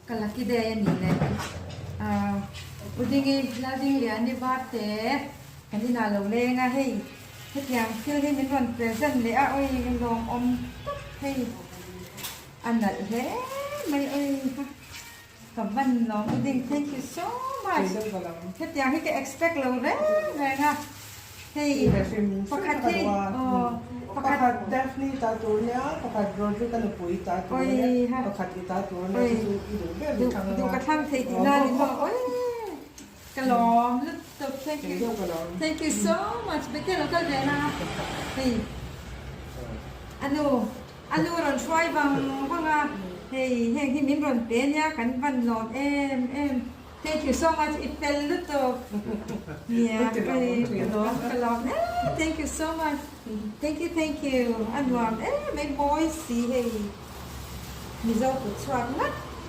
Ka lucky day a ni le. Ahh U Dingi Laldingliani Varte kan inah lo leng a hei hetiang thil hi min rawn present leh a oi lawmawm tak hei a nalh hle mai oi ha ka van lawm U Ding thank you so much hetiang hi ka expect lo reng reng a. Hei pakhat hi aw pakhat Daphne ta tur nia pakhat Rodrick a nupui ta tur nia pakhat i ta tur nia chu chu i duh ber i thlang duh ka thlang thei tih na ni maw oi ka lawm lutuk thank you thank you so much bete lo kal ve la hei anu anu rawn hruai vang vang a hei heng hi min rawn pe nia kan van lawm em em. Thank you so much i fel lutuk nia ka lawm ka lawm e thank you so much thank you thank you a nuam em mai mawi si hei mizo kut chhuak ngat.